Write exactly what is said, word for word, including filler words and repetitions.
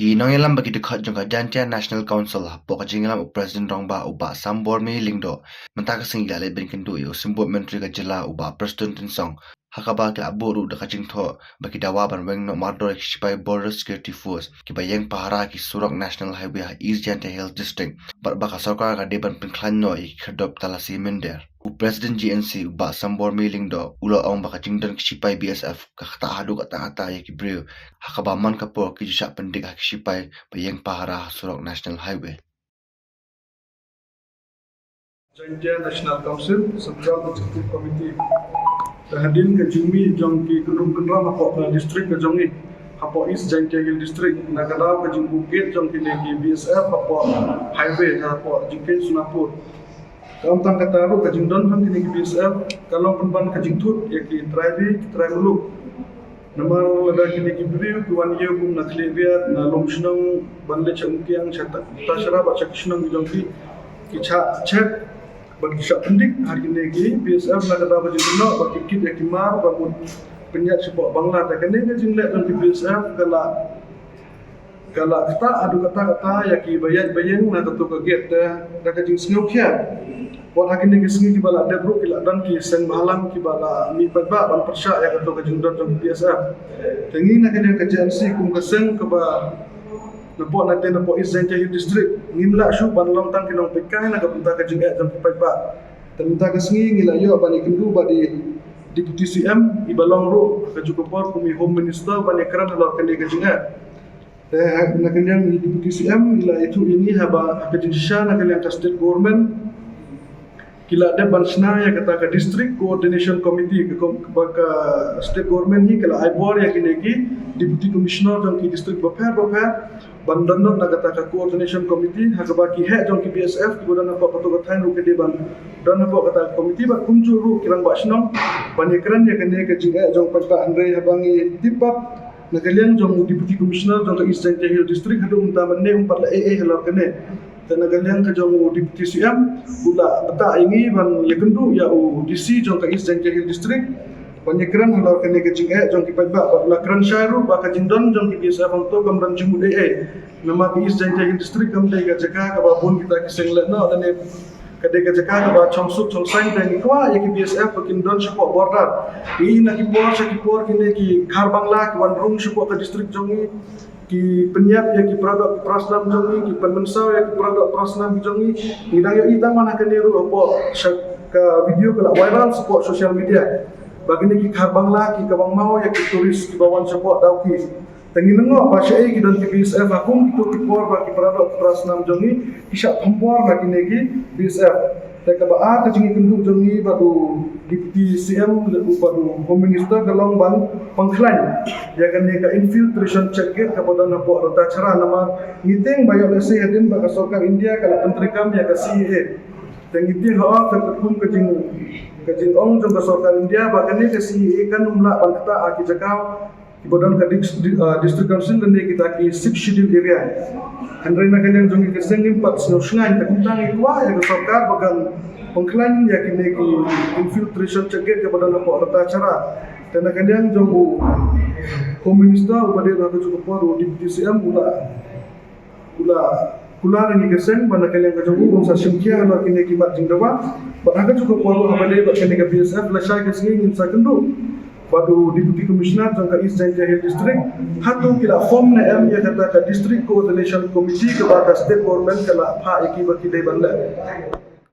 Ki nongïalam bad ki dkhot jong ka Jaintia National Council hapoh ka jingïalam u President Rangbah u Bah Sambormi Lyngdoh mynta ka sngi ki la leit ban kynduh ïa u Symbud Myntri ka jylla u Bah Prestone Tynsong ha kaba ki la buh ruh da ka jingthoh ba ki dawa ban weng noh mardor ïa ki sipai Border Security Force kiba ïeng pahara ki surok National Highway ha East Jaintia Hills District bad ba ka sorkar ka dei ban pynkhlaiñ noh ïa ki khyrdop talasi mynder. U President G N C u Bah Sambormi Lyngdoh u la ong ba ka jingdon ki sipai B S F ka ktah haduh katta katta ïa ki briew ha kaba man ka por ki ju shah pyndik ha ki sipai ba ïeng pahara ha surok National Highway. Jaintia National Council, Central Executive Committee. Te hadien ka jingmih jong ki kynrum kynram hapoh ka district ka jong ngi, hapoh East Jaintia Hills District, na ka daw ka jingbuh gate jong kine ki B S F hapoh highway, hapoh jingkieñ Sonapur. Ka ym tang kata ruh, ka jingdon jong kine ki B S F ka long pynban ka jingthut ïa ki trai ri, ki trai muluk. Namar lada kine ki briew ki wan ïew kum na khlieh riat, na lum shnong, ban leit sha umkiang, sha ta, ta shara bad sha ki shnong ki jong ki, ki shah check bad ki shah pyndik ha kine ki B S F na ka daw ka jingkynnoh ba ki kit ïa ki mar ba mut pynïaid shapoh Bangla. Te kane ka jingleh jong ki B S F ka la ka la ktah haduh katta katta ïa ki ba ïaid ba ïeng na kato ka gate. Te da ka jingsngewkhia, wat ha kine ki sngi kiba la dep ruh ki la don ki seng bhalang kiba la mih paidbah ban pyrshah ïa kato ka jingdon jong ki B S F. Te ngi na ka liang ka J N C kum ka seng kaba napoh, na te napoh East Jaintia Hills District, ngim lah shuh ban long tang ki nongpeitkai na ka bynta ka jingeh jong ki paidbah. Te mynta ka sngi ngi la ïoh ban ïakynduh bad i Deputy C M, iba long ruh ha kajuh ka por kum i Home Minister, ban ïakren halor kane ka jingeh. Te ha, na ka liang i Deputy C M i la ïathuh ïa ngi haba ha ka jingshisha na ka liang ka State Government ki la dep ban shna ïa kata ka District Coordination Committee, ka kom-, ba ka State Government hi ka la ai bor ïa kine ki Deputy Commissioner jong ki district bapher bapher ban don noh na kata ka Coordination Committee, ha kaba ki heh jong ki B S F kiba don hapoh kato ka thaiñ ruh ki dei ban don hapoh kata ka committee, bad kumjuh ruh ki rangbah shnong, ban ïakren ïa kane ka jingeh jong paidbah. Hynrei haba ngi tip pat na ka liang jong u Deputy Commissioner jong ka East Jaintia Hills District, haduh mynta mynne um pat leh ei ei halor kane. Te na ka liang ka jong u Deputy C M u la btah ïa ngi ban ïakynduh ïa u D C jong ka East Jaintia Hills District ban ïakren halor kane ka jingeh jong ki paidbah, bad u la kren shai ruh ba ka jingdon jong ki B S F hangto kam don jingmut ei ei. Namar ka East Jaintia Hills District kam dei ka jaka kaba bun kita ki seng lehnoh, lane ka dei ka jaka kaba chong suk chong saiñ. Te ngi kwah ïa ki B S F ba kin don shapoh border. Ngi na ki por sha ki por kine ki Khar Bangla ki wan rung shapoh ka district jong ngi, ki pynïap ïa ki paradoh ki parasnam jong ngi, ki pynmynsaw ïa ki paradoh parasnam jong ngi. Ngi dang ïohi tang man ha kane ruh hapoh sha ka video ka la viral shapoh social media ba kine ki Khar Bangla ki kaba ngmaw ïa ki tourist kiba wan shapoh Dawki. Te ngi lyngngoh ba shaei ki don ki B S F ha kum kito ki por ba ki paradoh ki parasnam jong ngi ki shah thombor na kine ki B S F. Te kaba ar ka jingïakynduh jong ngi bad u Deputy C M bad u Home Minister ka long ban pynkhlaiñ ïa kane ka infiltration check gate kaba don hapoh rta Chhara. Namar ngi tieng ba ïoh lehse hadien ba ka sorkar India ka la pyntreikam ïa ka C A A. Te ngi tieng ha ka katkum ka jing, ka jingong jong ka sorkar India ba kane ka C A A kan ym lah ban ktah ha ki jaka kiba don ka dis-, di-, ah, District Council lane kita ki Sixth Schedule area. Hynrei na ka liang jong ngi ka seng ngim pat sngew shngaiñ, te kumta ngi kwah ïa ka sorkar ba kan pynkhlaiñ ïa kine ki infiltration check gate kaba don hapoh rta Chhara. Te na ka liang jong u Home Minister uba dei ha kajuh ka por, u Deputy C M u la u la kular ïa ngi ka seng ba na ka liang ka jong u un sa shim khia halor kine ki mat jingdawa. Bad ha kajuh ka por ruh haba dei bad kane ka B S F, lashai ka sngi ngin sa kynduh bad u Deputy Commissioner jong ka East Jaintia Hills District hato ki la form ne em ïa kata ka District Coordination Committee kaba ka State Government ka la phah ïa ki ba ki dei ban leh.